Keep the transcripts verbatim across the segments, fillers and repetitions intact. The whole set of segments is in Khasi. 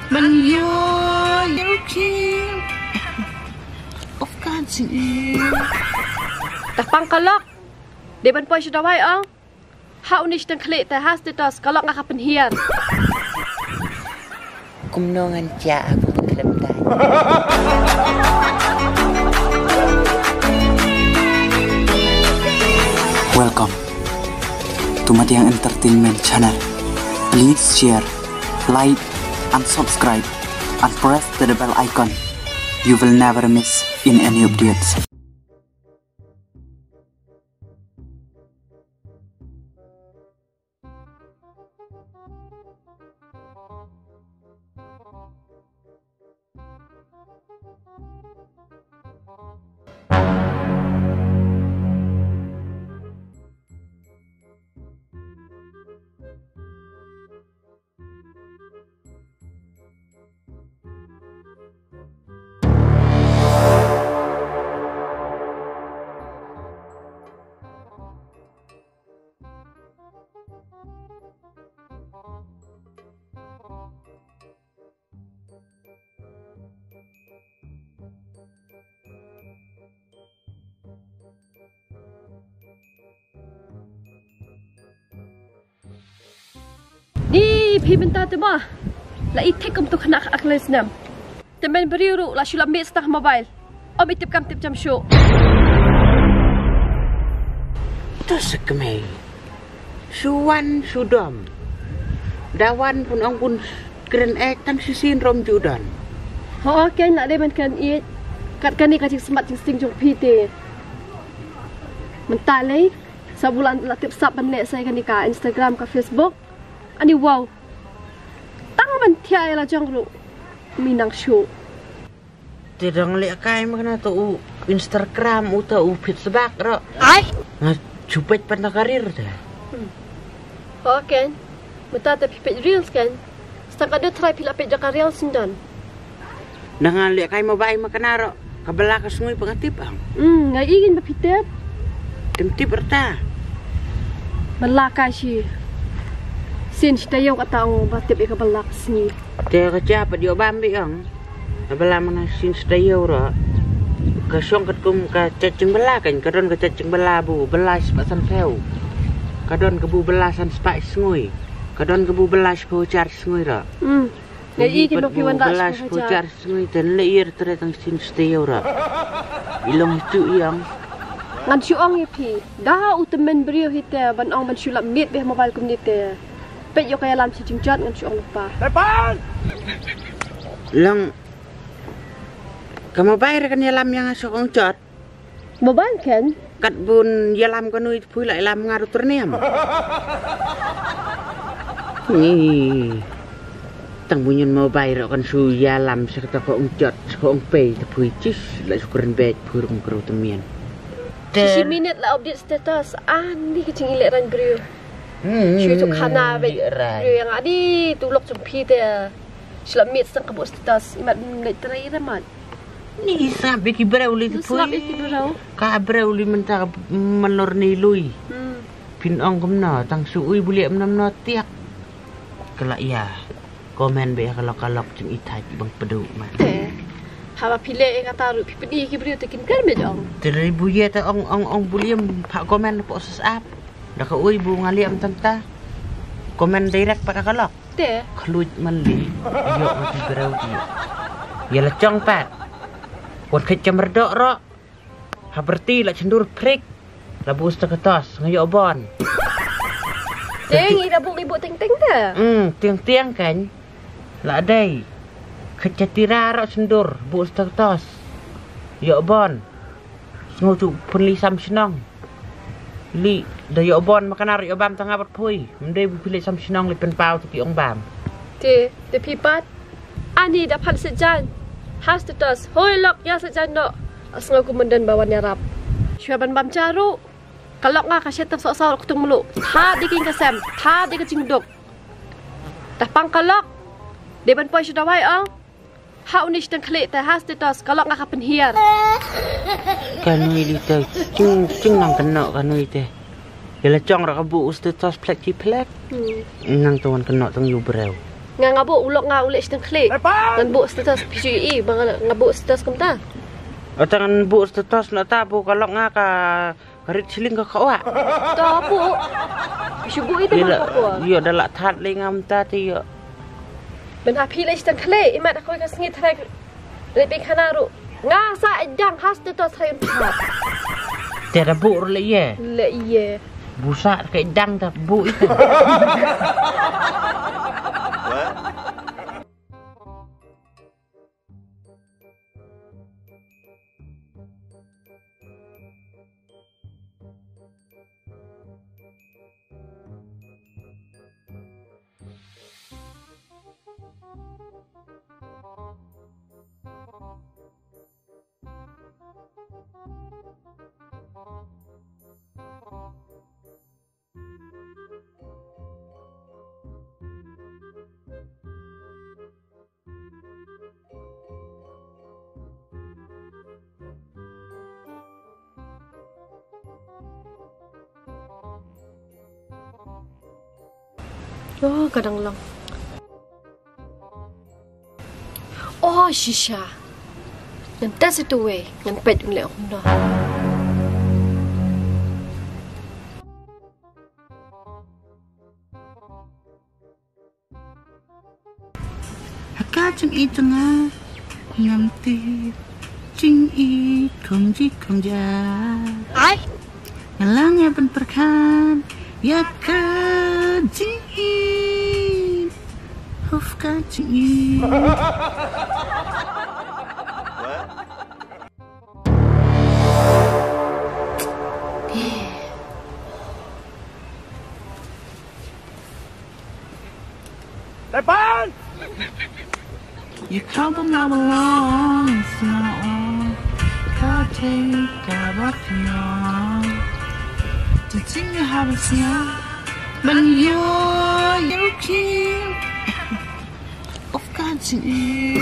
Man yo, yo ki. Of kan sing. Tah pang ka lok. Dei ban poi sha dawai ong. Ha u ni sdang khlieh te ha status ka lok nga ka pynhiar. Kumno ngan jia aku khlem tai. Welcome to Madiang Entertainment Channel. Please share, like, and subscribe, and press the bell icon. You will never miss in any updates. Ni phi mynta te ma la i thik kum tu khana ka akhlai snam. Te men briew ruh la shu la miet stang mobile. Om i tip kam tip jam shu. To sa kmei. Shu wan shu dom. Da wan pun ong pun kren ek tang shisien rom ju don. Ho ken la dei ban kren ik. Kat kane ka jingsmat jingsting jong phi te. Mynta lei sa bulan la tip sap ban leh sa kane ka Instagram ka Facebook. Ani wow. Tang ban thiah ïa la jong ruh. Mi nang shu. Te dang leh kai ma kane to u Instagram u to u pit sbak ro. Ai. Nga chupet pan na karir te. Ho ken. Mynta te phi peit reels ken. Stang ka dei trai phi la peit da ka reels sindon. Dang nga leh kai ma bai ma kane ro. Ka bala ka sngi pa nga tip ang. Hmm, nga igin ba phi tip. Tem tip rta. Bala ka shi. Sin shi tayo ka tang ba tip ïa ka bala ka sngi. Te ka cha pa dio bam bi ang. Bala mana sin sta ïew ro. Ka shong katkum ka chat jingbala kan, ka don ka chat jingbala bu bala spah san phew. Ka don ka bu bala san spah sngui. Ka don ka bu bala spah jar sngui ro. Hmm. Ngi i kin ba phi wan da bala spah jar sngui ten le ir tre tang sin sta ïew ro. I long tu ïang. Ngan shu ong ïa phi. Da u tymmen briew hi te ban ong ban shu lap miet beh mobile kumne te. Peit ïoh ka ïalam shi jingjot ngan shu ong lypa. Long. Ka mobile re kan ïalam ïa nga shu ong jot. Mobile ken? Kat bun ïalam ka nui tpui la ïalam nga ruh tyrniam. Ni. Tang bun ïun mobile re kan shu ïalam sa kata ka ong jot, sa ka ong pei tpui jis la shu kren beit pur kum kru tymmen. Shi minit la update status. Ani ka jingïaleh ran briew. Hmm, shu tu khana beit. Briew ïa nga di tu lok jong phi te. Shu la miet stang ka bu status. Imat leit trai ra mat. Ni sngap ïa ki briew li tpui. Sngap ïa ki briew. Ka briew li mynta ka man lor ni lui. Hmm. Phin ong kumno tang shu ui bu leh mno mno tiak. Ka la ïa. Comment beit ha ka lok ka lok jingithaid bang pdu ma. Te. Haba phi leh ïa kata ruh phi pyni ki briew te kin kren beit ong. Te dei bu ïa te ong ong ong bu liem pha comment pok sas ap. Da ka ui bu nga liem tang ta. Comment direct pat ha ka lok. Te. Khluit man li. Ïoh ma ki briew di. Ïa la chong pat. Wat khit chamar dok ro. Ha berti la chendur prik. La bu sta ka tos nga ïoh bon. Te ngi da bu ngi bu ting ting te. Hmm, ting ting kan. La dei. Kecetira ro chendur bu sta ka tos. Ïoh bon. Sngew tu pynli sam shnong. Li da ïoh bon ma kana ro ïoh bam tang nga bad phui. Mdei bu pynli sam shnong li pynpaw tu ki ong bam. Te, te phi pat. Ani da phan sejan. Has tu tos. Hoi lok ïa sejan no. Sngew ku menden ba wan ïarap. Shwa ban bam charu. Ka lok nga ka shet tam sok saw ktung mlu. Tha di king ka sem. Tha di ka jingduk. Tah pang ka lok. Dei ban poi sha dawai ong. Ha u ni sdang khlieh te ha status ka lok nga ka pynhiar. Ka nui li te ching ching nang kynnoh ka nui te. Ïa la chong ra ka bu u status phlek ki phlek. Hmm. Nang tang wan kynnoh tang ïu briew. Nga nga buh u lok nga u leh shiteng khlieh. Ngan buh status phi shu ïohi ba nga nga buh status kumta. Ata ngan buh status na ta buh ka lok nga ka ka rit shilling ka khawa. To buh. Phi shu buh ita ma ka buh. Ïoh da lah that lei ngam ta te ïoh. Ben ha phi leh shiteng khlieh imat da koi ka sngi tharai. Leh phi khana ruh. Nga sa idang ha status tharai. Te da buh ruh leh ïa. Leh ïa. Busa ka idang da buh ita. Oh, ka dang long. Oh, shisha. Ngan test ïa uwei, ngan peit un leh kumno. Ha ka jingïeit jong nga ngam tip jingïeit kham ji kham ja. Ai. Nga lah ïa ban pyrkhat ïa ka jingïeit. Hoof ka jingïeit. Tepan! You call them now alone, it's not all. Ka take ka ba phi no. To think you have a snow. Man yo, you king. Of God, you.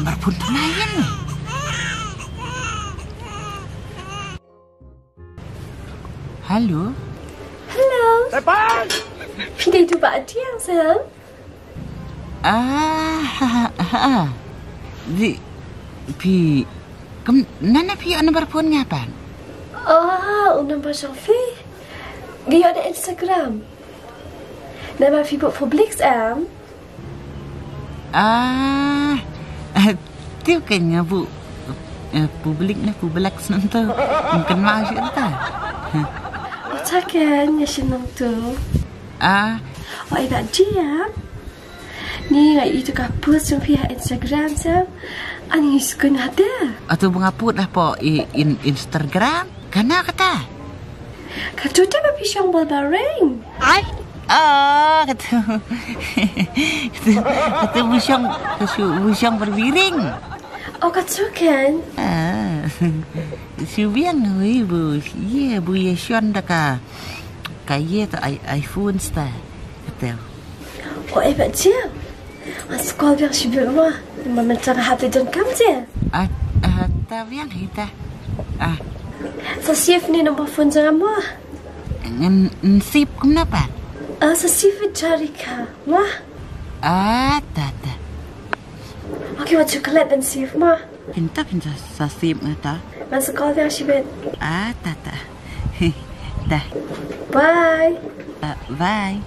Mar phone tynrai ïa. Hello. Hello. Tepan! Phi dei tu ba adiang, Sam? Ah, ha, ha, ha. Di, phi, kam, nana phi ïoh number phone nga pat? Ah, u number jong phi. Nga ïoh na Instagram. Namar phi buh Publix em? Ah, eh, tip kein nga buh, eh, Publix ne Publix nangta. Ngam kynmaw shuh ta. Uta kein nga shim nangtu. Ah. Oh, i ba jiam. Ni nga i tu ka post jong phi ha Instagram sa. Ani sukun hada. Atu ba nga put lah po i in Instagram. Kana kata? Katu te ba phi shong bol ba ring. Ai. Oh, katu. Katu, katu bu shong, katu bu shong berbiring. Oh, katu kan? Ah. Shu biang wi bu. Ye bu ye shon da ka. Ka ye ta i-, iPhone sta. Katu. Oh, eh, ba jiam. Nga scroll biang shibit mo. Namar mynta nga hap da jan kam je. Ah, ah, ta biang hi ta. Ah. Sa save ne number phone jong nga mo. Ngan, ngan save kumno pat? Ah, sa save Jarika mo. Ah, ta, ta. Okay, wat chocolate ban save mo. Pynta, pynta sa save nga ta. Ngan scroll biang shibit. Ah, ta, ta. Ta. Bye. Ah, bye.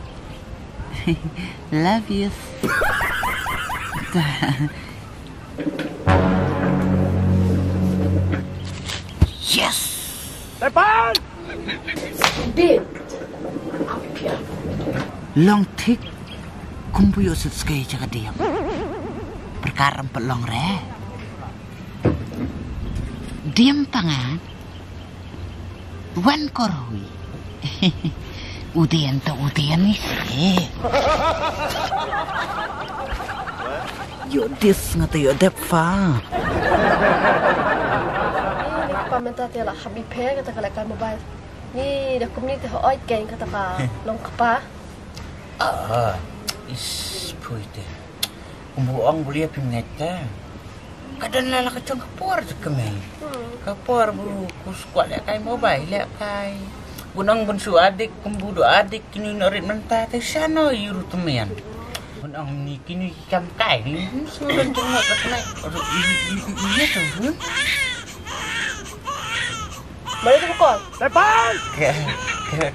Love you. Ta. Yes. Tepan. Din. Long thik. Kumbu yo sut skai jaga diam. Perkara empat long re. Diam pangan. Wan koroi. Udian to udian ni se. Yo dis nga to yo dep fa. Ni pa mynta te la habi phe kata ka la ka mobile. Ni da kumni te hoi ken kata ka long kapa. Ah, is pui te. Kumbu ong bulia pim ngeta. Ka don la la ka jong ka por te kmie. Ka por bru ku skwat lehkai mobile lehkai. Bun ong bun shu adik kum bu do adik kini no rit mynta te shano i ru tmian. Bun ong ni kini kam kai ni bun shu don jong ka kmie. Ru i i i i ya tu bun. Mari tu kol. Tepan. Ka ka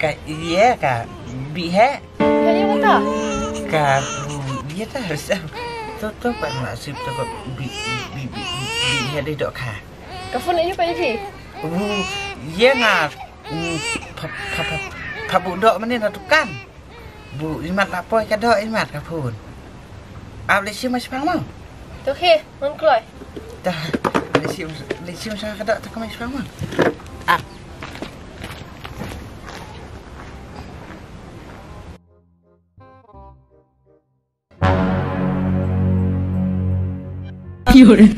ka iya ka bi he. Ka iya ka. Ka bu iya ta resam. Tu tu pat ma sip tu ka bi bi bi bi bi he dei dok ka. Ka phone ayu pa yu ki. Bu iya nga. Mm, pa pa pa pa bu dok mane na dukan. Bu imat la poi ka dok imat ka phone. Ap le sim mas pang mo. Tu ki. Ngan kloi. Dah, lei sim lei sim sa ka dak tak mai sama. Ah. Yun.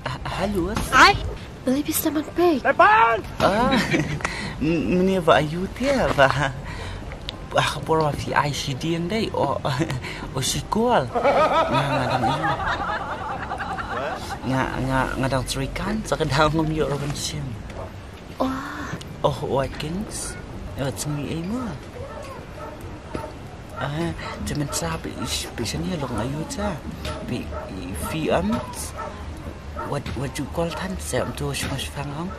Ah, halo. Ai, balei phi sdang ban peit? Ah, m- mane ba ayu te ba. Ah, por ma phi ai shi dien dei o o shi kol. Nga nga dang ayu. Nga nga nga dang trei kan sa ka dang ngam ïoh ruh ban shim. Oh, Watkins. Wat sngi ei mo. Ah, te mynta phi phi shane long ayu ta. Phi phi am. Wat wat ju kol than se am tu shma shfang ong.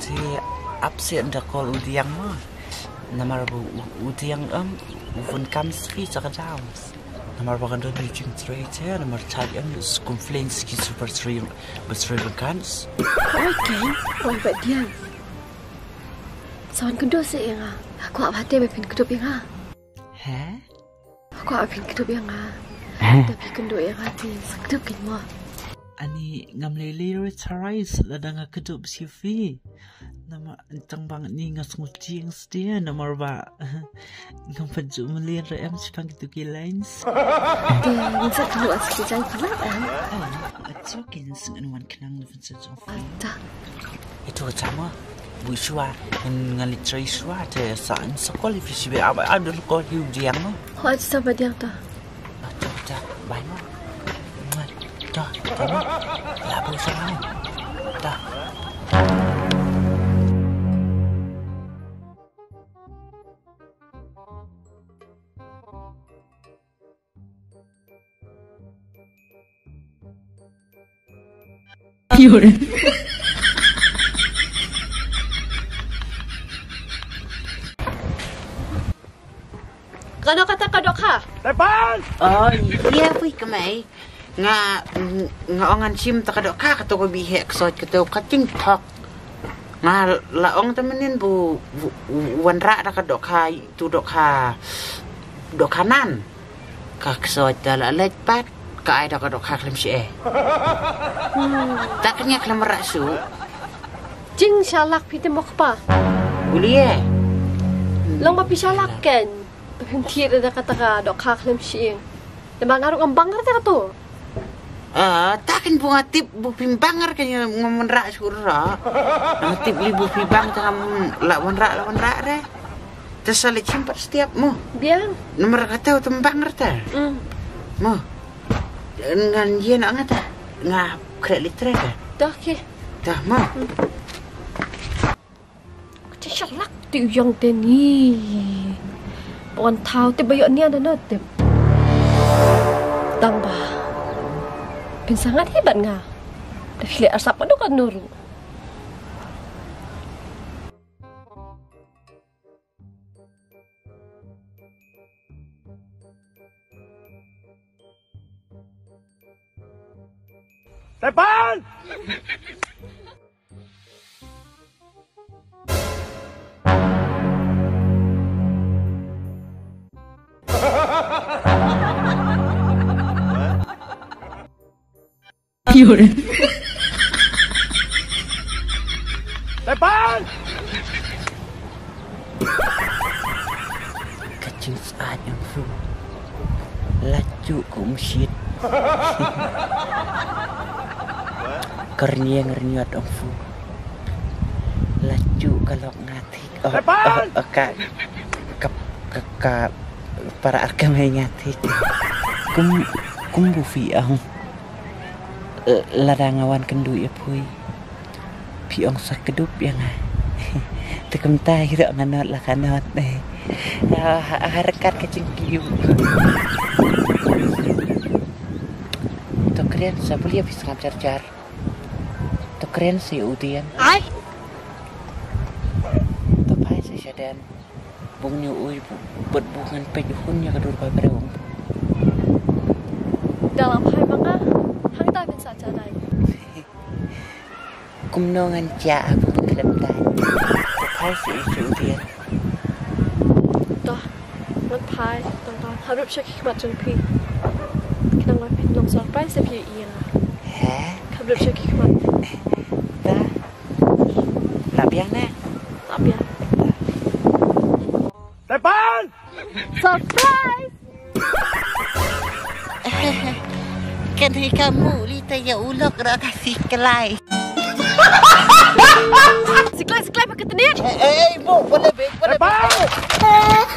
Te ap se ynda kol u diang mo. Namar ba u u diang am u bun kam spi sa ka dam. Namar ba kan don ni jingtrei te namar chai am skum flen ski super trei ba trei ba kan. Oi ken, oi ba diang. Sa wan kynduh se ïa nga. Kwah ba te ba phin kdup ïa nga. He? Kwah ba phin kdup ïa nga. He? Da phi kynduh ïa nga te sa kdup kin mo. Ani ngam lei lei re charai lada nga kdup shi phi. Namar tang bang ni nga sngew tieng stia namar ba ngam pat ju mlien re em shi pang kitu ki lines. Te ngin sa kynduh a ski jang pala em. Oh, it's okay, ngin sa ngin wan khnang na phin sa jong phi. Ata. Itu ka chama. Bu shuwa ngan ngan li trei shuwa te sa ngin sa kol phi shi be ab ab dul kol hi u diang no. Ho ata sa ba diang ta. Ata ata bai no. Ata ata no. La bu sa no. Ata. Ka dok kata ka dok ha. Tepan. Oh, iya pui kemai. Nga nga ong ngan shim ta ka dok ka ka to ko bi he ka sot ka to ka ting thok. Nga la ong ta menin bu bu- bu- wanrah da ka dok ka tu dok ka dok ka nan. Ka ksoi ta la leit pat ka ai da ka dok ka khlem shi eh. Ta ka nya khlem ra su. Jing shalak phi te mok pa. Uli eh. Long ba phi shalak ken. Phi thir da ka ta ka dok ka khlem shi eh. Te ma nga ruh ngam bang ngar te ka tu. Ah, ta kin bu nga tip bu phi bang ngar ken ngam wanrah shuh ra. Nga tip li bu phi bang ta ngam la wanrah la wanrah re. Ta sa leit shim pat stiap mo. Biang. Namar ka tau ta bang ngar ta. Mm. Mo. Ngan ïa na nga ta. Nga khreh li tre ta. Ta ki. Ta mo. Mm. Ka shalak te u ïong te ni. Pon thaw te ba ïoh nia da na tip. Tang ba. Phin sangat hi bad nga. Da khleh arsap ka dok ka nuru. Tepan! Tepan! Ka jingsat ïa u Fu. La ju ka umshit. Ka rñieng rñiot u Fu. La ju ka lok nga thik. Oh, oh, oh, ka, ka, ka, ka, Para ar kamai nga thik. Kum, kum bu phi ong. Eh, lada nga wan kynduh ïa phi, phi ong sa kdup ïa nga. Te kumta hi ruh nga nod la ka nod, eh. Ha, ha, ha ryngkat ka jingkyrkhu. To kren sa, balei phi sngap jar jar. To kren sa ïa u Dian. Ai. To phai sa sha den. Bun ïa u, u, bad bun ngan peit u hun ïa ka dur ba briew. Da la phai ma nga, hangta phin sa jadai. Kumno ngan jia, a bun khlem dai. Phai sa ïa u Dian. To, ngan phai, tang tang. Hap rup sha ki khmat jong phi. Khnang ba phin long surprise ïa phi ïa nga. He? Hap rup sha ki khmat. Da. Lah biang ne? Lah biang. Tepan! Surprise! Kan hi kamu li ta ya ulok ra ka siklai. Siklai, siklai pakai tenit. Eh, eh, eh, bu, boleh bek, boleh bek. Tepan!